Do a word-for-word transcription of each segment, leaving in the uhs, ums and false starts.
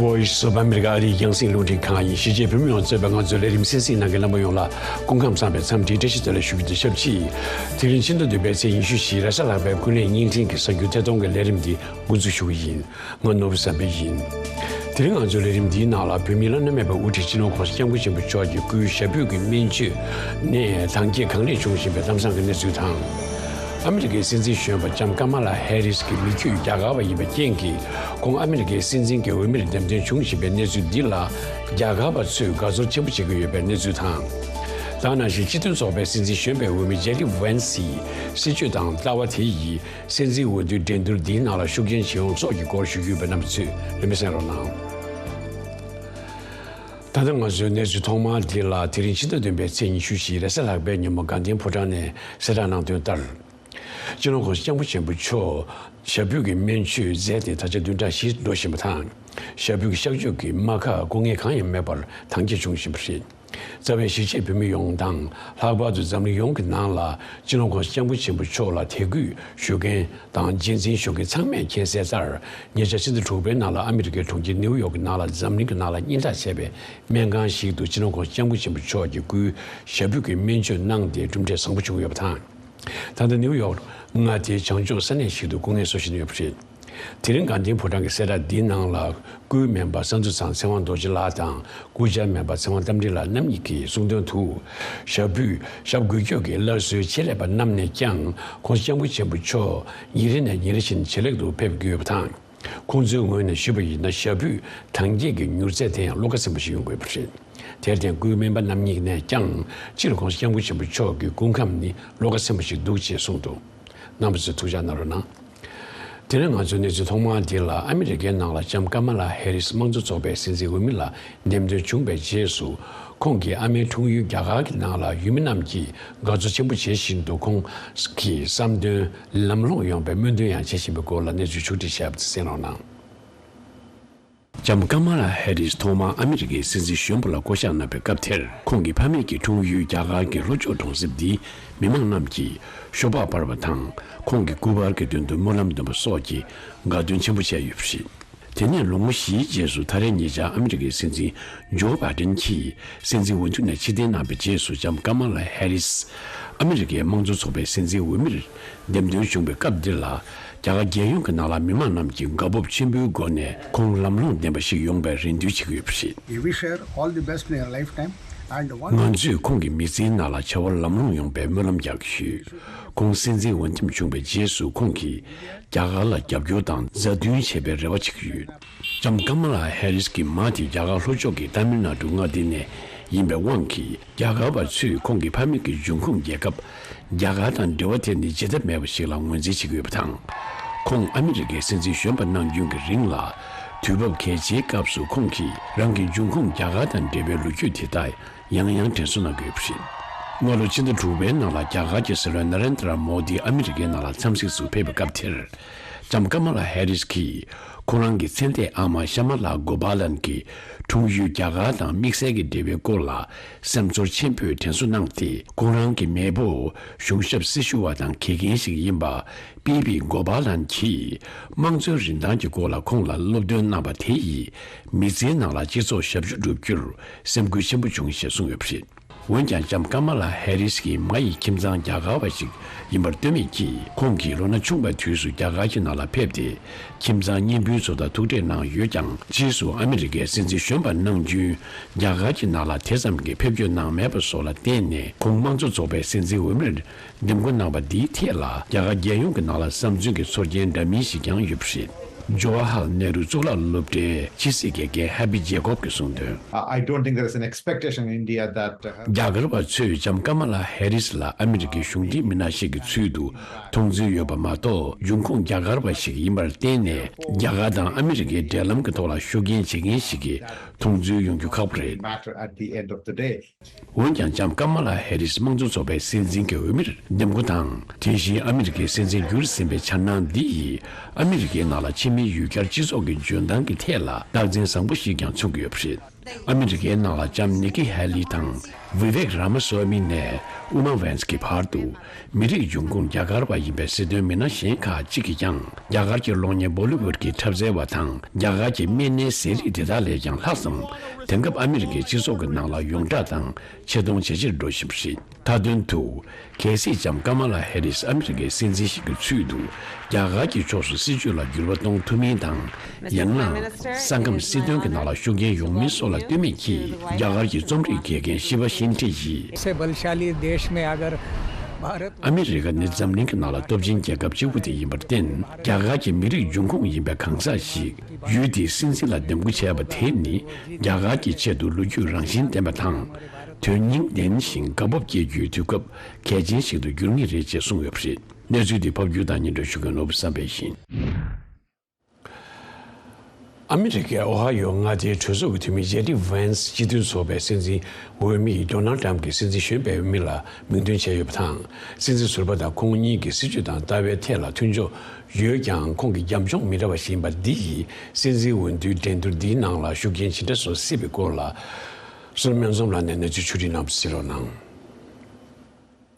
Voice of America ཨ་རིའི་རྒྱང་སྲིང་རླུང་འཕྲིན་ཁང་ཡིན། གཞིས་བྱེས་བོད་མི་ཡོངས་གཙོས་པའི་ང་ཚོའི་ལས་རིམ་གསན་གཟིགས་གནང་མཁན་རྣམ་པ་ཡོངས་ལ་སྐུ་ཁམས་བཟང་བའི་འཚམས་འདྲིའི་བཀྲ་ཤིས་བདེ་ལེགས་ཞུ་རྒྱུ་དང་ཆབས་ཅིག་དེ་རིང་ཕྱི་ཟླ་བདུན་པའི་ཚེས་ཉི་ཤུ་བཞི་རེས་གཟའ་ལྷག་པའི་ཀུན་གླེང་བརྙན་འཕྲིན་གྱི་གཟའ་སྒྱུར་ཐད་གཏོང་གི་ལས་རིམ་འདི་འགོ་འཛུགས་ཞུ་གི་ཡིན། ང་ནོར་བུ་བསམ་འཕེལ་ཡིན། དེ་རིང་ང་ཚོའི་ལས་རིམ་འདིའི་ནང་ལ་བོད་མིའི་བླ་ན་མེད་པའི་དབུ་ཁྲིད་སྤྱི་ནོར་༸གོང་ས་༸སྐྱབས་མགོན་ཆེན་པོ་མཆོག་གི་སྐུའི་ཞབས་པུས་ཀྱི་སྨན་བཅོས་ནས་དྭངས་སྐྱེད་གང་ལེགས་བྱུང་བཞིན་པའི་གཏམ་བཟང་གི་གནས་ཚུལ་དང་། ཨ་མི་རི་ཀའི་སྲིད་འཛིན་གཞོན་པ་ལྕམ་ཀ་མ་ལ་ཧེ་རིས་ཀྱི་མི་རྒྱུད་རྒྱ་གར་བ་ཡིན་པའི་རྐྱེན་གྱིས་ཁོང་ཨ་མི་རི་ཀའི་སྲིད་འཛིན་གྱི་འོས་མིར་འདེམས་ཐོན་བྱུང་བཞིན་པའི་གནས་ཚུལ་འདི་ལ་རྒྱ་གར་བ་ཚོས་དགའ་ཚོར་ཆེན་པོ་བྱེད་ཀྱི་ཡོད་པའི་གནས་ཚུལ་དང་། ད་ག་ནང་བཞིན་སྤྱི་མཐུན་ཚོགས་པའི་སྲིད་འཛིན་གཞོན་པའི་འོས་མི་ཇེ་ཌི་ཝན་སིའི་སྲིད་བྱུས་དང་ལྟ་བ་དེ་ཡིས་སྲིད་འཛིན་འོས་བསྡུའི་འགྲན་བསྡུར་འདིའི་ནང་ལ་ཤུགས་རྐྱེན་ཇེ་ཡོང་ཙོགས་ཀྱི་སྐོར་ཞུ་རྒྱུ་ཡོད་པ་རྣམས་ཚོས་རིན་མེད་གསན་རོགས་གནང་། ད་ལྟ་ང་ཚོའི་གནས་ཚུལ་ཐོག་མ་འདི་ལ་དེ་རིང་ཕྱི་ཟླ་བདུན་པའི་ཚེས་ཉི་ཤུ་བཞི་རེས་གཟའ་ལྷག་པའི་ཉིན་མོ་དགའ་ལྡན་ཕོ་བྲང་ནས་གསལ་བསྒྲགས་གནང་དོན་ལྟར། སྤྱི་ནོར་༸གོང་ས་༸སྐྱབས་མགོན་ཆེན་པོ་མཆོག་ཞབས་པུས་ཀྱི་སྨན་བཅོས་མཛད་དེ་ད་ཆ་བདུན་ཕྲག་བཞི་འགྲོ་བཞིན་པ་དང་། ཞབས་པུས་ཀྱི་གཤག་བཅོས་ཀྱི་རྨ་ཁ་སྐུ་ངལ་གང་ཡང་མེད་པར་དྭངས་སྐྱེད་བྱུང་བཞིན་པ་རེད། རྩ་བའི་གཞིས་བྱེས་བོད་མི་ཡོངས་དང་། ལྷག་པར་དུ་འཛམ་གླིང་ཡོངས་ཀྱི་ནང་ལ་སྤྱི་ནོར་༸གོང་ས་༸སྐྱབས་མགོན་ཆེན་པོ་མཆོག་ལ་དད་གུས་ཞུ་མཁན་དང་རྗེས་འཛིན་ཞུ་མཁན་ཚང་མས་མཁྱེན་གསལ་ལྟར། ཉེ་ཆར་ཕྱི་ཟླ་དྲུག་པའི་ནང་ལ་ཨ་མི་རི་ཀའི་གྲོང་ཁྱེར་ནེའུ་ཡོག་གི་ནང་ལ་འཛམ་གླིང་གི་ནང་ལ་སྙན་གྲགས་ཆེ་བའི་སྨན་ཁང་ཞིག་ཏུ་སྤྱི་ནོར་༸གོང་ས་༸སྐྱབས་མགོན་ཆེན་པོ་མཆོག་གི་སྐུའི་ཞབས་པུས་ཀྱི་སྨན་བཅོས་གནང་སྟེ་གྲུབ་འབྲས་བཟང་པོ་བྱུང་ཡོད་པ་དང་། ད་ལྟ་ནེའུ་ཡོག་མངའ་སྡེའི་བྱང་ཕྱོགས་ས་གནས་ཤིག་ཏུ་སྐུ་ངལ་གསོ་བཞིན་ཡོད་པ་རེད། དེ་རིང་དགའ་ལྡན་ཕོ་བྲང་གི་གསལ་བསྒྲགས་འདིའི་ནང་ལ། སྐུའི་སྨན་པ་གསང་འདུས་ཚང་ཚེ་དབང་རྡོ་རྗེ་ལགས་དང་སྐུ་བཅར་སྨན་པ་ཚེ་དབང་རྟ་མགྲིན་ལགས་རྣམ་གཉིས་ཀྱིས་གསུངས་དོན་དུ། ཞབས་པུས་ཞབས་འགུལ་སྐྱོད་ཀྱི་སླར་གསོའི་ཆེད་ལས་པ་རྣམས་ནས་ཀྱང་༸གོང་ས་༸སྐྱབས་མགོན་ཆེན་པོ་མཆོག་ཉིན་རེ་ནས་ཉིན་རེ་བཞིན་ཇེ་ལེགས་སུ་ཕེབས་ཀྱི་ཡོད་པ་དང་། ཁོང་ཚོའི་ངོས་ནས་ཞུས་པ་ཡིན་ན། ཞབས་པུས་དྭངས་སྐྱེད་ཀྱི་མྱུར་ཚད་དེ་ཡང་བློ་ཁ་ཚིམ་པ་ཞིག་ཡོང་དགོས་པ་རེད། དེར་བརྟེན་སྐུའི་སྨན་པ་རྣམ་གཉིས་ནས་ཀྱང་སྤྱིར་༸གོང་ས་༸སྐྱབས་མགོན་ཆེན་པོ་མཆོག་གི་སྐུ་ཁམས་ནི་བློ་ཁ་ཚིམ་པ་ཞིག་འདུག་ཅེས་གསུངས་འདུག་རྣམ་པ་ཚོས་ཐུགས་འཇགས་གནང་རོགས་གནང་། དེ་ནས་ང་ཚོའི་གནས་ཚུལ་ཐོག་མ་འདི་ལ། ཨ་མི་རི་ཀའི་ནང་ལ་ལྕམ་ཀ་མ་ལ་ཧེ་རིས་དམངས་གཙོ་ཚོགས་པའི་སྲིད་འཛིན་འོས་མི་ལ་འདེམས་ཐོན་བྱུང་བའི་རྗེས་སུ། ཁོང་གི་ཨ་མའི་འཁྲུངས་ཡུལ་རྒྱ་གར་གྱི་ནང་ལ་ཡུལ་མི་རྣམས་ཀྱིས་དགའ་ཚོར་ཆེན་པོ་བྱེད་བཞིན་འདུག་ཁོང་གི་བསམ་དོན་ལམ་ལྷོང་ཡོང་བའི་སྨོན་འདུན་ཡང་བྱེད་བཞིན་པའི་སྐོར་ལ་གནས་ཚུལ་ཕྱོགས་སྒྲིག་བྱས་པ་དེ་གསན་རོགས་གནང་། ལྕམ་ཀ་མ་ལ་ཧེ་རིས་ཐོག་མར་ཨ་མི་རི་ཀའི་སྲིད་འཛིན་གཞོན་པ་ལ་བསྐོ་གཞག་གནང་བའི་སྐབས་དེར། ཁོང་གི་ཕ་མེས་ཀྱི་འཁྲུངས་ཡུལ་རྒྱ་གར་གྱི་ལྷོ་ཕྱོགས་གྲོང་གསེབ་འདིའི་མི་མང་རྣམས་ཀྱིས་ཤོ་སྦག་སྤར་བ་དང་། ཁོང་གི་སྐུ་པར་གྱི་མདུན་དུ་སྨོན་ལམ་འདོན་པ་སོགས་ཀྱི་དགའ་སྟོན་ཆེན་པོ་བྱས་ཡོད་པ་རེད། དེ་ནས་ལོ་ངོ་བཞིའི་རྗེས་སུ། ད་རེས་ཉེ་ཆར་ཨ་མི་རི་ཀའི་སྲིད་འཛིན་ཇོ་བྷའི་ཌེན་གྱིས་སྲིད་འཛིན་འོས་བསྡུ་ནས་ཕྱིར་འཐེན་གནང་བའི་རྗེས་སུ། ལྕམ་ཀ་མ་ལ་ཧེ་རིས་ཨ་མི་རི་ཀའི་དམངས་གཙོ་ཚོགས་པའི་སྲིད་འཛིན་འོས་མིར་འདེམས་ཐོན་བྱུང་བའི་སྐབས་འདི་ལ། རྒྱ་གར་རྒྱལ་ཡོངས་ཀྱི་ནང་ལ་མི་མང་རྣམས་ཀྱིས་དགའ་སྤོབས་ཆེན་པོའི་སྒོ་ནས་ཁོང་ལམ་ལྷོང་ལྡན་པ་ཞིག་ཡོང་བའི་རེ་འདུན་བྱེད་ཀྱི་ཡོད་པ་རེད། We wish her all the best in her lifetime and one ང་ཚོས་ཁོང་གི་མི་ཚེའི་ནང་ལ་བྱ་བ་ལམ་ལྷོང་ཡོང་བའི་སྨོན་ལམ་རྒྱག་གི་ཡོད། ཁོང་སྲིད་འཛིན་འོས་འདེམས་བྱུང་བའི་རྗེས་སུ། ཁོང་གིས་རྒྱ་གར་ལ་རྒྱབ་སྐྱོར་དང་མཛའ་མཐུན་བྱེད་པའི་རེ་བ་བྱེད་ཀྱི་ཡོད། ལྕམ་ཀ་མ་ལ་ཧེ་རིས་ཀྱི་མ་དེ་རྒྱ་གར་ལྷོ་ཕྱོགས་ཀྱི་ཏཱ་མིལ་ནཱ་ཌུ་མངའ་སྡེ་ནས་ཡིན་པའི་དབང་གིས། རྒྱ་གར་བ་ཚོས་ཁོང་གི་ཕ་མེས་ཀྱི་འབྱུང་ཁུངས་རྒྱལ་ཁབ་རྒྱ་གར་དང་འབྲེལ་བ་དེ་ནི་བརྗེད་ཐབས་མེད་པ་ཞིག་ལ་ངོས་འཛིན་བྱེད་ཀྱི་ཡོད་པ་དང་། ཁོང་ཨ་མི་རི་ཀའི་སྲིད་འཛིན་གཞོན་པ་གནང་རྒྱུན་གྱི་རིང་ལ། དུས་བབ་གལ་ཆེའི་སྐབས་སུ་ཁོང་གིས་རང་གི་འབྱུང་ཁུངས་རྒྱ་གར་དང་འབྲེལ་བའི་ལོ་རྒྱུས་དེ་དག་ཡང་ཡང་དྲན་གསོ་གནང་གི་ཡོད་པ་རེད། སྔ་ལོ་ཕྱི་ཟླ་དྲུག་པའི་ནང་ལ་རྒྱ་གར་གྱི་སྲིད་བློན་ན་རེན་དྲ་མོ་དི་ཨ་མི་རི་ཀའི་ནང་ལ་འཚམས་གཟིགས་སུ་ཕེབས་པའི་སྐབས་དེར། ལྕམ་ཀ་མ་ལ་ཧེ་རིས་ཀྱིས་ཁོ་རང་གི་མཚན་ལྟས་ཨ་མ་ཤ་མ་ལ་གོ་པཱ་ལན་གྱི་འཁྲུངས་ཡུལ་རྒྱ་གར་དང་དམིགས་བསལ་གྱི་འབྲེལ་བའི་སྐོར་ལ་སེམས་ཚོར་ཆེན་པོས་དྲན་གསོ་གནང་སྟེ། ཁོང་རང་གི་མེས་པོ་གཞུང་ཞབས་སྲི་ཞུ་བ་དང་དགེ་རྒན་ཞིག་ཡིན་པ། པི་བི་གོ་པཱ་ལན་གྱིས་དམངས་གཙོའི་རིན་ཐང་གི་སྐོར་ལ་ཁོང་ལ་སློབ་སྟོན་གནང་བ་དེ་ཡིས་མི་ཚེའི་ནང་ལ་སྤྱི་ཚོགས་ཞབས་ཞུ་བསྒྲུབ་རྒྱུར་སེམས་འགུལ་ཆེན་པོ་བྱུང་ཞེས་གསུངས་ཡོད་པ་རེད། འོན་ཀྱང་ལྕམ་ཀ་མ་ལ་ཧེ་རིས་ཀྱི་མ་ཡི་ཁྱིམ་ཚང་རྒྱ་གར་བ་ཞིག་ཡིན་པར་ལྟོས་མེད་ཀྱིས། ཁོང་གིས་ལོ་ན་ཆུང་བའི་དུས་སུ་རྒྱ་གར་གྱི་ནང་ལ་ཕེབས་ཏེ། ཁྱིམ་ཚང་གཉེན་སྤུན་ཚོ་དང་ཐུག་འཕྲད་གནང་ཡོད་ཀྱང་། རྗེས་སུ་ཨ་མི་རི་ཀའི་སྲིད་འཛིན་གཞོན་པ་གནང་རྒྱུན་རྒྱ་གར་གྱི་ནང་ལ་དེ་ཙམ་གྱི་ཕེབས་སྐྱོད་གནང་མེད་པ་སོགས་ལ་བརྟེན་ནས། ཁོང་དམངས་གཙོ་ཚོགས་པའི་སྲིད་འཛིན་འོས་མིར་འདེམས་བསྐོ་གནང་བ་འདིའི་ཐད་ལ། རྒྱ་གར་རྒྱལ་ཡོངས་ཀྱི་ནང་ལ་བསམ་ཚུལ་གྱི་ཚོར་སྐྱེན་འདྲ་མིན་ཞིག་ཀྱང་ཡོད་པ་རེད། ཇོ་ཧ་ཧ་ལ་ནེ་རུ་གཙུག་ལག་སློབ་གྲྭའི་ཕྱི་སྲིད་དགེ་རྒན་ཧེ་པི་ཇེ་ཀོབ་ཀྱིས་གསུངས་དོན། I don't think there is an expectation in India that, uh, རྒྱ་གར་བ་ཚོས་ལྕམ་ཀ་མ་ལ་ཧེ་རིས་ལ་ཨ་མི་རི་ཀའི་གཞུང་འབྲེལ་མི་སྣ་ཞིག་གི་ཚུལ་དུ་མཐོང་ཚུལ་ཡོད་པ་མ་གཏོགས། འབྱུང་ཁུངས་རྒྱ་གར་བ་ཞིག་ཡིན་པར་བརྟེན་ནས། རྒྱ་གར་དང་ཨ་མི་རི་ཀའི་འབྲེལ་ལམ་གྱི་ཐོག་ལ་ཤུགས་རྐྱེན་བྱེད་མཁན་ཞིག་གི་མཐོང་ཚུལ་ཡོང་རྒྱུ་ཁག་པོ་རེད། Matter at the end of the day. འོན་ཀྱང་ལྕམ་ཀ་མ་ལ་ཧེ་རིས་དམངས་གཙོ་ཚོགས་པའི་སྲིད་འཛིན་གྱི་འོས་མིར་འདེམས་བསྐོ་དང་། དེ་བཞིན་ཨ་མི་རི་ཀའི་སྲིད་འཛིན་འགྱུར་ཟིན་པའི་འཆར་སྣང་འདི་ཡིས། ཨ་མི་རི་ཀའི་ནང་ལ་ཕྱི་མིའི་ཡུལ་གྱར་སྤྱི་ཚོགས་ཀྱི་འཇོན་ཐང་གི་ཐད་ལ་རྟགས་མཚན་བཟང་པོ་ཞིག་ཀྱང་མཚོན་གྱི་ཡོད་པ་རེད། ཨ་མི་རི་ཀའི་ནང་ལ་ལྕམ་ནི་ཀི་ཧེ་ལི་དང་ཝི་ཝེག་ར་མ་སོ་མི་ནས་དབུ་མ་ཝན་སི་གི་བར་དུ། མི་རིགས་འབྱུང་ཁུངས་རྒྱ་གར་བ་ཡིན་པའི་སྲིད་དོན་མི་སྣ་གཞན་ཁག་ཅིག་གིས་ཀྱང་རྒྱ་གར་གྱི་གློག་བརྙན་བོ་ལི་ཝུད་ཀྱི་འཁྲབ་རྩལ་བ་དང་རྒྱ་གར་གྱི་སྨན་སྣའི་ཟས་རིགས་དེ་དག་ལས་ཀྱང་ལྷག་ཙམ་དེང་སྐབས་ཨ་མི་རི་ཀའི་སྤྱི་ཚོགས་ཀྱི་ནང་ལ་ཡོངས་གྲགས་དང་ཆེ་མཐོང་ཇེ་ཆེར་འགྲོ་བཞིན་པ་རེད། མཐའ་དོན་དུ། གལ་སྲིད་ལྕམ་ཀ་མ་ལ་ཧེ་རིས་ཨ་མི་རི་ཀའི་སྲིད་འཛིན་ཞིག་གི་ཚུལ་དུ་རྒྱ་གར་གྱི་ཕྱོགས་སུ་སྲིད་བྱུས་ལ་འགྱུར་བ་གཏོང་ཐུབ་མིན་དང་། ཡང་ན། ས་ཁམས་སྲིད་དོན་གྱི་ནང་ལ་ཤུགས་རྐྱེན་ཡོང་མིན་སོགས་ལ་ལྟོས་མེད་ཀྱིས་རྒྱ་གར་གྱི་རྩོམ་རིག་དགེ་རྒན་ཤི་བ་ཤིན་ཏྲི་ཡིས། से बलशाली देश में अगर भारत ཨ་མི་རི་ཀ་ནི་འཛམ་གླིང་གི་ནང་ལ་སྟོབས་ཆེན་རྒྱལ་ཁབ་གཅིག་པུ་དེ་ཡིན་པར་བརྟེན། རྒྱ་གར་གྱི་མི་རིགས་འབྱུང་ཁུངས་ཡིན་པའི་གང་ཟག་ཞིག་ཡུལ་དེའི་སྲིད་འཛིན་ལ་འདེམས་བསྐོ་བྱས་པ་དེ་ནི་རྒྱ་གར་གྱི་ཆེད་དུ་ལོ་རྒྱུས་རང་བཞིན་ལྡན་པ་དང་། དོན་སྙིང་ལྡན་ཞིང་དགའ་སྤོབས་སྐྱེ་རྒྱུའི་དུས་སྐབས་གལ་ཆེན་ཞིག་ཏུ་འགྱུར་ངེས་རེད་ཅེས་གསུངས་ཡོད་པ་རེད། གནས་ཚུལ་འདི་ཕབ་སྒྱུར་དང་སྙན་སྒྲོན་ཞུ་མཁན་ནོར་བུ་བསམ་འཕེལ་ཡིན། ཨ་མི་རི་ཀའི་ཨོ་ཧ་ཡོ་མངའ་སྡེའི་གྲོས་ཚོགས་ཀྱི་འཐུས་མི་ཇེ་ཌི་ཝན་སི་སྤྱི་མཐུན་ཚོགས་པའི་སྲིད་འཛིན་འོས་མི་ཌོ་ནལ་ཏྲམ་གྱི་སྲིད་འཛིན་གཞོན་པའི་འོས་མི་ལ་མིང་འདོན་བྱས་ཡོད་པ་དང་། སྲིད་འཛིན་ཟུར་པ་དང་ཁོང་གཉིས་ཀྱི་སྲིད་བྱུས་དང་ལྟ་བའི་ཐད་ལ་མཐུན་ཕྱོགས་ཡོད་ཀྱང་། ཁོང་གི་རྒྱབ་ལྗོངས་མི་འདྲ་བ་ཞིག་ཡིན་པ་འདི་ཡིས་སྲིད་འཛིན་འོས་བསྡུའི་འགྲན་བསྡུར་འདིའི་ནང་ལ་ཤུགས་རྐྱེན་ཇི་འདྲ་བཟོ་སྲིད་པའི་སྐོར་ལ། བསོད་ནམས་སྨན་འཛོམས་ལགས་ནས་གནས་ཚུལ་ཕྱོགས་སྒྲིག་གནང་བ་གསན་རོགས་གནང་།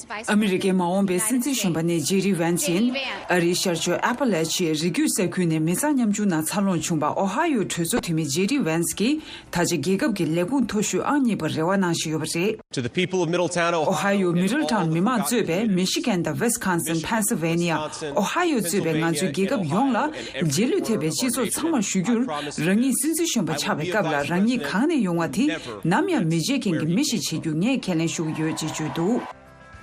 ཨ་མི་རི་ཀའི་མ་འོངས་པའི་སྲིད་འཛིན་གཞོན་པ་ནི་ཇེ་ཌི་ཝན་སི་ཡིན། ཨ་རིའི་ཤར་ཕྱོགས་ཨ་པ་ལེ་ཆི་ཡའི་རི་རྒྱུད་ས་ཁུལ་ནས་མི་གཙང་ཉམ་ཆུང་ནང་འཚར་ལོངས་བྱུང་བ་ཨོ་ཧ་ཡོ་གྲོས་ཚོགས་འཐུས་མི་ཇེ་ཌི་ཝན་སི་གིས་ད་ཆ་རྒྱལ་ཁབ་ཀྱི་ལས་ཁུངས་མཐོ་ཤོས་ཨང་གཉིས་པར་རེ་བ་གནང་བཞིན་ཡོད་པ་རེད། To the people of Middletown, ཨོ་ཧ་ཡོ་མི་ཌལ་ཊའོན་མི་མང་གཙོས་པའི་མི་ཤི་གན་དང་ཝེ་སི་ཀོན་སིན། ཕེན་སིལ་ཝེ་ནི་ཡ། ཨོ་ཧ་ཡོ་གཙོས་པའི་ང་ཚོའི་རྒྱལ་ཁབ་ཡོངས་ལ་རྗེས་ལུས་ཐེབས་པའི་སྤྱི་ཚོགས་ཚང་མར་ཞུ་རྒྱུར། རང་ཉིད་སྲིད་འཛིན་གཞོན་པ་ཆགས་པའི་སྐབས་ལ་རང་ཉིད་གང་ནས་ཡོང་བ་དེ་ནམ་ཡང་མི་བརྗེད་མཁན་གྱི་མི་ཞིག་བྱེད་རྒྱུ་ངས་ཁས་ལེན་ཞུ་གི་ཡོད་ཅེས་བརྗོད་འདུག་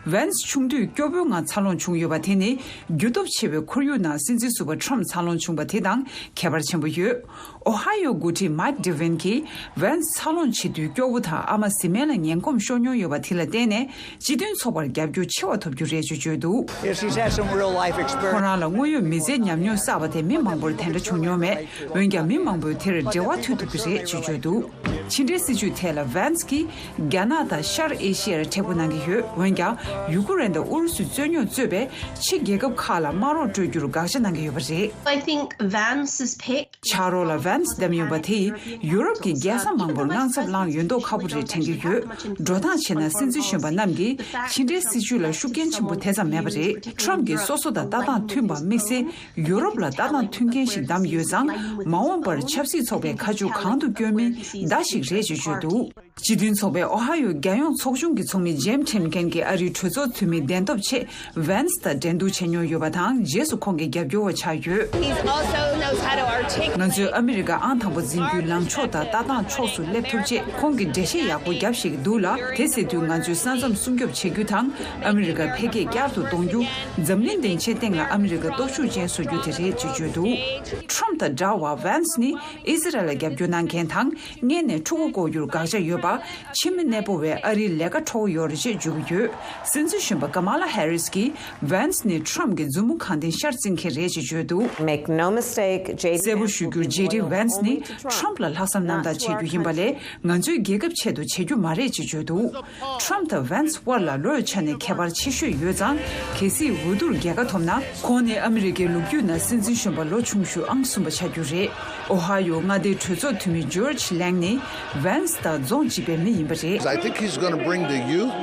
ཝན་སི་ཆུང་དུས་སྐྱོ་པོའི་ངང་འཚར་ལོངས་བྱུང་ཡོད་པ་དེ་ནི་རྒྱུ་སྟོབས་ཆེ་བའི་ཁོར་ཡུག་ནང་སྲིད་འཛིན་ཟུར་པ་ཁྲོམ་འཚར་ལོངས་བྱུང་བ་དེ་དང་ཁྱད་པར་ཆེན་པོ་ཡོད། ཨོ་ཧ་ཡོ་འགོ་ཁྲིད་མཱིག་ཌི་ཝིན་གྱིས་ཝན་སི་འཚར་ལོངས་བྱེད་དུས་སྐྱོ་བོ་དང་ཨ་མ་བཟི་སྨན་ལ་ངན་གོམས་ཤོར་མྱོང་ཡོད་པ་དེ་ལ་བརྟེན་ནས་སྤྱི་མཐུན་ཚོགས་པར་རྒྱབ་སྐྱོར་ཆེ་བ་ཐོབ་རྒྱུ་རེད་ཅེས་བརྗོད་འདུག Yeah, she's had some real life experience. ཁོ་རང་ལ་དངོས་ཡོད་མི་ཚེའི་ཉམས་མྱོང་བསགས་པ་དེ་མི་མང་པོར་དེ་འདྲ་བྱུང་མྱོང་མེད། འོན་ཀྱང་མི་མང་པོས་དེར་འབྲེལ་བ་མཐུད་ཐུབ་ཀྱི་རེད་ཅེས་བརྗོད་འདུག་ཕྱི་འབྲེལ་སྲིད་ཇུས་ཐད་ལ་ཝན་སི་གིས་རྒྱ་ནག་དང་ཤར་ཨེ་ཤི་ཡར་མཁྲེགས་པོ་གནང་གི་ཡོད། འོན་ཀྱང་ཡུ་ཀེ་རེན་དང་ཨུ་རུ་སུའི་རྩོད་རྙོག་གཙོས་པའི་ཕྱི་རྒྱལ་ཁབ་ཁག་ལ་དམག་རོགས་སྤྲོད་རྒྱུར་དགག་བྱ་གནང་གི་ཡོད་པ་རེད། I think Vance's pick ཕྱག་རོགས་ལ་ཝན་སི་བདམས་ཡོད་པ་དེས་ཡུ་རོབ་ཀྱི་རྒྱལ་ས་མང་པོར་དངངས་འཚབ་བསླངས་ཡོད་མདོག་ཁ་པོ་རེད་དྲན་གྱི་ཡོད། འགྲོ་སྟངས་བྱས་ན་སྲིད་འཛིན་གཞོན་པ་རྣམས་ཀྱིས་ཕྱི་འབྲེལ་སྲིད་ཇུས་ལ་ཤུགས་རྐྱེན་ཆེན་པོ་དེ་ཙམ་མེད་པ་རེད། ཁྲོམ་གྱིས་སོ་སོ་དང་ལྟ་སྟངས་མཐུན་པ་དམིགས་བསལ་ཡུ་རོབ་ལ་ལྟ་སྟངས་མཐུན་རྐྱེན་ཞིག་བདམས་ཡོད་ཙང་། མ་འོངས་པར་ཆབ་སྲིད་ཚོགས་པའི་ཁ་མཆུ་གང་དུ་བསྐྱོན་མིན་བརྡ་ཞིག་རེད་ཅེས་བརྗོད་འདུག་སྤྱི་མཐུན་ཚོགས་པའི་ཨོ་ཧ་ཡོ་རྒྱལ་ཡོངས་ཚོགས་ཆུང་གི་ཚོགས་མི་ཇེམ་ཁྲིམ་ཁེན་གྱིས་ཨ་རིའི་གྲོས་ཚོགས་འཐུས་མི་གདན་ཐོབ་ཆེད་ཝན་སི་དང་འགྲན་བསྡུར་བྱས་མྱོང་ཡོད་པ་དང་། རྗེས་སུ་ཁོང་གི་རྒྱབ་སྐྱོར་བ་ཆགས་ཡོད། He also knows how to articulate ང་ཚོས་ཨ་མི་རི་ཀ་ཨང་དང་པོ་འཛིན་རྒྱུའི་ལངས་ཕྱོགས་དང་ལྟ་སྟངས་ཕྱོགས་སུ་སླེབས་ཐུབ་ཆེད་ཁོང་གིས་འགྲེལ་བཤད་ཡག་པོ་བརྒྱབ་ཤེས་ཀྱི་འདུག་ལ། དེ་ཟེར་དུས་ང་ཚོས་ས་མཚམས་སྲུང་སྐྱོབ་བྱེད་རྒྱུ་དང་། ཨ་མི་རི་ཀར་འཕེལ་རྒྱས་བསྐྱར་དུ་གཏོང་རྒྱུ། འཛམ་གླིང་སྡིངས་ཆའི་སྟེང་ལ་ཨ་མི་རི་ཀ་སྟོབས་ཤུགས་ཅན་བཟོ་རྒྱུ་དེ་རེད་ཅེས་བརྗོད་འདུག་ཁྲོམ་དང་འདྲ་བར་ཝན་སི་ནི་ཨི་ཟི་རལ་ལ་རྒྱབ་སྐྱོར་གནང་མཁན་དང་། སྔོན་ནས་ཕྲུ་གུ་ལྐོག་གྱུར་དགག་བྱ་ཡོད་པ། ཕྱི་མི་གནས་སྤོ་བའི་ཨ་རིའི་ལས་ཀ་འཕྲོ་བོ་ཡོད་རེད་ཅེས་བརྗོད་ཀྱི་ཡོད། སྲིད་འཛིན་གཞོན་པ་ཀ་མ་ལ་ཧེ་རིས་ཀྱིས་ཝན་སི་ནི་ཁྲོམ་གྱི་མཛུབ་མོ་གང་ལྡན་ཤར་བརྩི་མཁན་རེད་ཅེས་བརྗོད་འདུག Make no mistake, J D གསལ་པོ་ཞུ་རྒྱུར་ཇེ་ཌི་ཝན་སི་ནི་ཁྲོམ་ལ་ལྷག་བསམ་རྣམ་དག་བྱེད་རྒྱུ་ཡིན་པ་ལས། ང་ཚོའི་རྒྱལ་ཁབ་ཆེད་དུ་བྱེད་རྒྱུ་མ་རེད་ཅེས་བརྗོད་འདུག་ཁྲོམ་དང་ཝན་སི་དབར་ལ་ལོའི་ཆ་ནས་ཁྱད་པར་ཆེ་ཤོས་ཡོད་ཙང་། གལ་སྲིད་འོས་བསྡུར་རྒྱལ་ཁ་ཐོབ་ན། ཁོང་ནི་ཨ་མི་རི་ཀའི་ལོ་རྒྱུས་ནང་སྲིད་འཛིན་གཞོན་པ་ལོ་ཆུང་ཤོས་ཨང་གསུམ་པ་ཆགས་རྒྱུ་རེད། ཨོ་ཧ་ཡོ་མངའ་སྡེའི་གྲོས་ཚོགས་འཐུས་མི་ཇོརྗ་ལེང་ནི་ཝན་སི་དང་རྫོང་གཅིག་པའི་མི་ཡིན་པ་རེད། I think he's gonna bring the youth.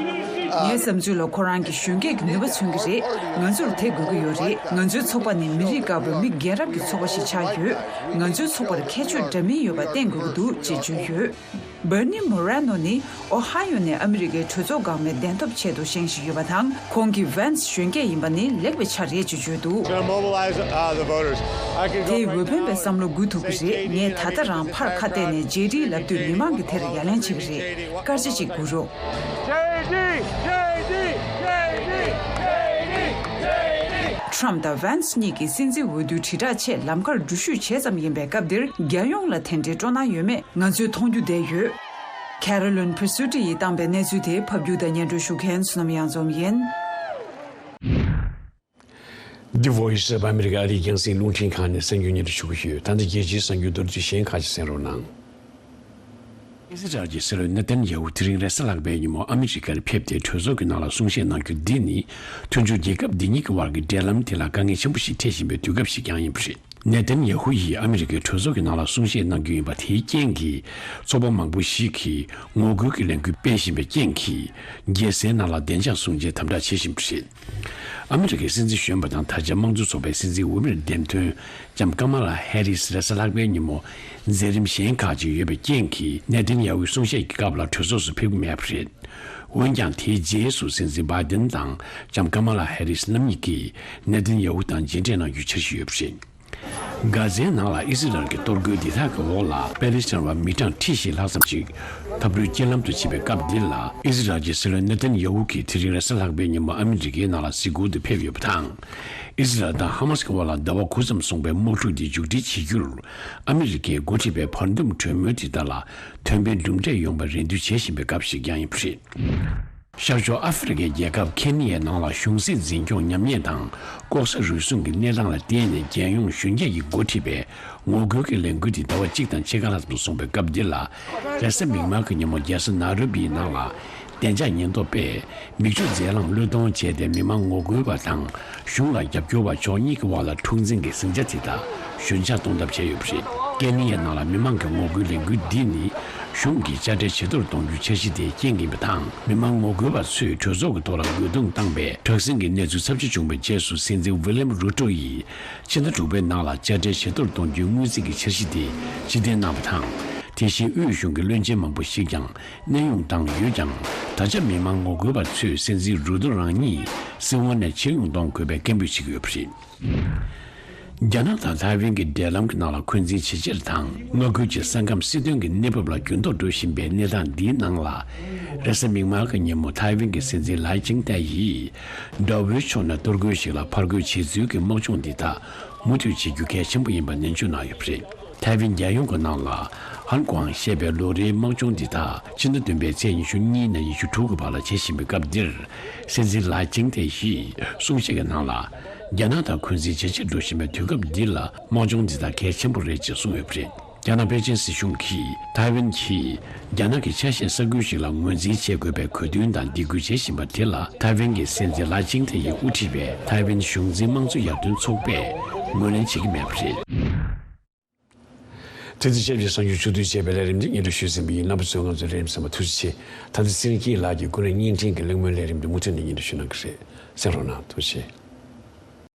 ངའི་བསམ་ཚུལ་ལ་ཁོ་རང་གིས་གཞོན་སྐྱེས་ཀྱི་ནུས་པ་མཚོན་གྱི་རེད། ང་ཚོར་དེ་དགོས་ཀྱི་ཡོད་རེད། ང་ཚོའི་ཚོགས་པ་ནི་མི་རིགས་དཀར་པོའི་མི་རྒན་རབས་ཀྱི་ཚོགས་པ་ཞིག་ཆགས་ཡོད། ང་ཚོའི་ཚོགས་པར་ཁྱད་ཆོས་འདྲ་མིན་ཡོད་པ་བསྟན་དགོས་ཀྱི་འདུག་ཅེས་བརྗོད་ཡོད། བར་ནི་མོ་རེ་ནོ་ནི་ཨོ་ཧ་ཡོ་ནས་ཨ་མི་རི་ཀའི་གྲོས་ཚོགས་འགག་མའི་གདན་ཐོབ་ཆེད་དུ་བཞེངས་བཞིན་ཡོད་པ་དང་། ཁོང་གིས་ཝན་སི་གཞོན་སྐྱེས་ཡིན་པ་ནི་ལེགས་པའི་ཆ་རེད་ཅེས་བརྗོད་འདུག Gonna mobilize, uh, the voters. I can go དེས་འོས་འཕེན་པའི་བསམ་བློ་འགུལ་ཐུབ་ཀྱི་རེད། ངས་ད་ལྟ་རང་ཕར་ཁ་གཏད་ནས་ཇེ་ཌི་ལབ་དུས་མི་མང་གིས་དེར་ཡ་ལན་བྱེད་ཀྱི་རེད། སྐར་ཆ་གཅིག་སྒུག་རོགས། J D, J D, J D, J D, J D. ཁྲོམ་དང་ཝན་སི་གཉིས་ཀྱིས་སྲིད་འཛིན་འོས་བསྡུའི་དྲིལ་བསྒྲགས་ཆེད་ལམ་ཁར་འགྲུལ་བཞུད་བྱེད་ཙམ་ཡིན་པའི་སྐབས་འདིར། རྒྱལ་ཡོངས་ལ་དེ་འདྲའི་སྤྲོ་སྣང་ཡོད་མེད་ང་ཚོས་མཐོང་རྒྱུ་བསྡད་ཡོད། ཁེ་རོ་ལིན་ཕི་སུ་ཏི་ཡིས་བཏང་པའི་གནས་ཚུལ་དེ་ཕབ་སྒྱུར་དང་སྙན་སྒྲོན་ཞུ་མཁན་བསོད་ནམས་གཡང་འཛོམས་ཡིན། The Voice of America ཨ་རིའི་རྒྱང་སྲིང་རླུང་འཕྲིན་ཁང་ནས་གསར་འགྱུར་སྙན་སྒྲོན་ཞུ་གི་ཡོད། ད་ལྟ་རྒྱལ་སྤྱིའི་གསར་འགྱུར་མདོར་བསྡུས་གཞན་ཁག་ཅིག་གསན་རོགས་གནང་། ཨི་སི་རལ་གྱི་སྲིད་བློན་ནེ་ཐན་ཡ་ཧུ་དེ་རིང་རེས་གཟའ་ལྷག་པའི་ཉིན་མོ་ཨ་མི་རི་ཀར་ཕེབས་ཏེ་གྲོས་ཚོགས་ཀྱི་ནང་ལ་གསུང་བཤད་གནང་རྒྱུ་འདི་ནི། མཐུན་ཕྱོགས་རྒྱལ་ཁབ་འདི་གཉིས་ཀྱི་དབར་གྱི་འབྲེལ་ལམ་དེ་ལ་དཀའ་ངལ་ཆེན་པོ་ཞིག་འཕྲད་བཞིན་པའི་དུས་སྐབས་ཤིག་ཀྱང་ཡིན་པ་རེད། ནེ་ཐན་ཡ་ཧུ་ཡིས་ཨ་མི་རི་ཀའི་གྲོས་ཚོགས་ཀྱི་ནང་ལ་གསུང་བཤད་གནང་རྒྱུ་ཡིན་པ་དེའི་རྐྱེན་གྱིས། ཚོགས་པ་མང་པོ་ཞིག་གིས་ངོ་རྒོལ་གྱི་ལས་འགུལ་སྤེལ་བཞིན་པའི་རྐྱེན་གྱིས། རྒྱལ་སའི་ནང་ལ་བདེ་འཇགས་སྲུང་བྱའི་དམ་དྲག་བྱེད་བཞིན་པ་རེད། ཨ་མི་རི་ཀའི་སྲིད་འཛིན་གཞོན་པ་དང་ད་ཆ་དམངས་གཙོ་ཚོགས་པའི་སྲིད་འཛིན་འོས་མིར་འདེམས་ཐོན་ལྕམ་ཀ་མ་ལ་ཧེ་རིས་རེས་གཟའ་ལྷག་པའི་ཉིན་མོ་མཛད་རིམ་གཞན་ཁག་ཅིག་ཡོད་པའི་རྐྱེན་གྱིས། ནེ་ཐན་ཡ་ཧུའི་གསུང་བཤད་ཀྱི་སྐབས་ལ་གྲོས་ཚོགས་སུ་ཕེབས་ཀྱི་མེད་པ་རེད། འོན་ཀྱང་། དེའི་རྗེས་སུ་སྲིད་འཛིན་བྷའི་ཏིན་དང་ལྕམ་ཀ་མ་ལ་ཧེ་རིས་རྣམ་གཉིས་ཀྱིས་ནེ་ཐན་ཡ་ཧུ་དང་མཇལ་འཕྲད་གནང་རྒྱུའི་འཆར་གཞི་ཡོད་པ་རེད། གྷ་ཛའི་ནང་ལ་ཨི་སི་རལ་གྱི་གཏོར་རྒོལ་འདི་དག་གི་འོག་ལ་པེ་ལི་སི་ཐན་བ་མི་གྲངས་ཁྲི་བཞི་ལྷག་ཙམ་ཞིག་འཐབ་རོའི་རྐྱེན་ལམ་དུ་ཕྱིན་པའི་སྐབས་འདི་ལ། ཨི་སི་རལ་གྱི་སྲིད་བློན་ནེ་ཐན་ཡ་ཧུ་གིས་དེ་རིང་རེས་གཟའ་ལྷག་པའི་ཉིན་མོ་ཨ་མི་རི་ཀའི་ནང་ལ་གཟིགས་སྐོར་དུ་ཕེབས་ཡོད་པ་དང་། ཨི་སི་རལ་དང་ཧ་མ་སི་ཀྱི་དབར་ལ་ཟླ་བ་དགུ་ཙམ་སོང་པའི་དམག་འཁྲུག་འདི་མཇུག་སྒྲིལ་བྱེད་རྒྱུར། ཨ་མི་རི་ཀས་འགོ་ཁྲིད་པའི་བར་འདུམ་གྲོས་མོལ་དེ་དག་ལ་དོན་ཕན་གྲུབ་འབྲས་ཡོང་བར་རེ་འདུན་བྱེད་བཞིན་པའི་སྐབས་ཤིག་ཀྱང་ཡིན་པ་རེད། ཤར་ཕྱོགས་ཨ་ཧྥེ་རི་ཁའི་རྒྱལ་ཁབ་ཁེ་ནི་ཡའི་ནང་ལ་གཞུང་སྲིད་འཛིན་སྐྱོང་ཉམས་ཉེས་དང་ལྐོག་ཟ་རུལ་སུངས་ཀྱི་གནས་སྟངས་ལ་བརྟེན་ནས། རྒྱལ་ཡོངས་གཞོན་སྐྱེས་ཀྱིས་འགོ་ཁྲིད་པའི་ངོ་རྒོལ་གྱི་ལས་འགུལ་དེ་ཟླ་བ་གཅིག་དང་ཕྱེད་ཀ་ལྷག་ཙམ་སོང་པའི་སྐབས་འདི་ལ། རེས་གཟའ་མིག་དམར་གྱི་ཉིན་མོ་རྒྱལ་ས་ནཱ་རོ་བིའི་ནང་ལ་བདེ་འཇགས་ཉེན་རྟོག་པས་མིག་ཆུ་རྫས་གླང་བློས་གཏོང་བྱས་ཏེ། མི་མང་ངོ་རྒོལ་བ་དང་གཞུང་ལ་རྒྱབ་སྐྱོར་བ་ཕྱོགས་གཉིས་ཀྱི་དབར་ལ་འཁྲུག་འཛིང་གི་ཟིང་ཆ་དེ་དག་ཞོད་འཇགས་གཏོང་ཐབས་བྱས་ཡོད་པ་རེད། ཀེ་ནི་ཡའི་ནང་ལ་མི་མང་གི་ངོ་རྒོལ་ལས་འགུལ་འདི་ནི། གཞུང་གིས་དཔྱ་ཁྲལ་ཇེ་མཐོར་གཏོང་རྒྱུའི་འཆར་གཞི་དེའི་རྐྱེན་ཡིན་པ་དང་། མི་མང་ངོ་རྒོལ་བ་ཚོས་གྲོས་ཚོགས་ཀྱི་ཐོག་ལ་རྒོལ་རྡུང་བཏང་པས། དྲག་ཟིང་གི་གནས་ཚུལ་ཚབས་ཆེ་བྱུང་བའི་རྗེས་སུ། སྲིད་འཛིན་ཝི་ལེམ་རུ་ཏོ་ཡིས་ཕྱི་ཟླ་དྲུག་པའི་ནང་ལ་དཔྱ་ཁྲལ་ཇེ་མཐོར་གཏོང་རྒྱུའི་སྔོན་རྩིས་ཀྱི་འཆར་གཞི་དེ་ཕྱིར་འཐེན་གནང་བ་དང་། དེ་བཞིན་དབུས་གཞུང་གི་བློན་ཆེན་མང་པོ་ཞིག་ཀྱང་གནས་དབྱུང་བཏང་ཡོད་ཀྱང་། ད་ཆ་མི་མང་ངོ་རྒོལ་བ་ཚོས་སྲིད་འཛིན་རུ་ཏོ་རང་ཉིད་སྲིད་དབང་ནས་ཕྱིར་ཡོང་གཏོང་དགོས་པའི་སྐད་འབོད་བྱེད་ཀྱི་ཡོད་པ་རེད། རྒྱ་ནག་དང་ཐའེ་ཝན་གྱི་འབྲེལ་ལམ་གྱི་ནང་ལ་འཁོན་འཛིན་ཇེ་ཆེར་དང་མངའ་ཁུལ་གྱི་ས་ཁམས་སྲིད་དོན་གྱི་གནས་བབ་ལ་འགྱུར་ལྡོག་འགྲོ་བཞིན་པའི་གནས་སྟངས་འདིའི་ནང་ལ། རེས་གཟའ་མིག་དམར་གྱི་ཉིན་མོ་ཐའེ་ཝན་གྱི་སྲིད་འཛིན་ལའེ་ཅིང་ཏེ་ཡིས། ཌའོ་བོའི་ཕྱོགས་ནས་གཏོར་རྒོལ་ཞིག་ལ་ཕར་རྒོལ་བྱེད་ཚུལ་གྱི་དམག་སྦྱོང་འདི་དག་མུ་མཐུད་བྱེད་རྒྱུ་གལ་ཆེན་པོ་ཡིན་པ་ནན་བརྗོད་གནང་ཡོད་པ་རེད། ཐའེ་ཝན་རྒྱལ་ཡོངས་ཀྱི་ནང་ལ་ཧན་ཀོང་ཞེས་པའི་ལོ་རེའི་དམག་སྦྱོང་འདི་དག་ཕྱི་ཟླ་བདུན་པའི་ཚེས་ཉི་ཤུ་གཉིས་ནས་ཉི་ཤུ་དྲུག་གི་བར་ལ་བྱེད་བཞིན་པའི་སྐབས་འདིར། སྲིད་འཛིན་ལའེ་ཅིང་ཏེ་ཡིས་གསུང་བཤད་ཀྱི་ནང་ལ། རྒྱ་ནག་དང་འཁོན་འཛིན་ཇེ་ཆེར་འགྲོ་བཞིན་པའི་དུས་སྐབས་འདི་ལ་དམག་སྦྱོང་འདི་དག་གལ་ཆེན་པོ་རེད་ཅེས་གསུངས་ཡོད་པ་རེད། རྒྱ་ནག་པེ་ཅིན་སྲིད་གཞུང་གིས་ཐའེ་ཝན་གྱིས་རྒྱ་ནག་གི་ཆ་ཤས་ས་ཁུལ་ཞིག་ལ་ངོས་འཛིན་བྱེད་དགོས་པའི་གོ་སྟོན་དང་སྡིགས་སྐུལ་བྱེད་བཞིན་པ་དེ་ལ། ཐའེ་ཝན་གྱི་སྲིད་འཛིན་ལའེ་ཅིང་ཏེ་ཡིས་དབུ་ཁྲིད་པའི་ཐའེ་ཝན་གཞུང་འཛིན་དམངས་གཙོ་ཡར་ཐོན་ཚོགས་པས་ངོས་ལེན་བྱེད་ཀྱི་མེད་པ་རེད། དེ་དང་ཆབས་ཅིག་གསར་འགྱུར་བཅུ་བདུན་ཅེས་པའི་ལས་རིམ་འདི་སྙན་སྒྲོན་ཞུས་ཟིན་པ་ཡིན། རྣམ་པ་ཚོས་ང་ཚོའི་ལས་རིམ་གསན་པར་ཐུགས་རྗེ་ཆེ། ད་ལྟ་ཚེ་རིང་སྐྱིད་ལགས་ཀྱིས་ཀུན་གླེང་བརྙན་འཕྲིན་གྱི་གླེང་མོལ་ལས་རིམ་འདི་མུ་མཐུད་ནས་སྙན་སྒྲོན་ཞུ་གནང་གི་རེད། གསན་རོགས་གནང་། ཐུགས་རྗེ་ཆེ།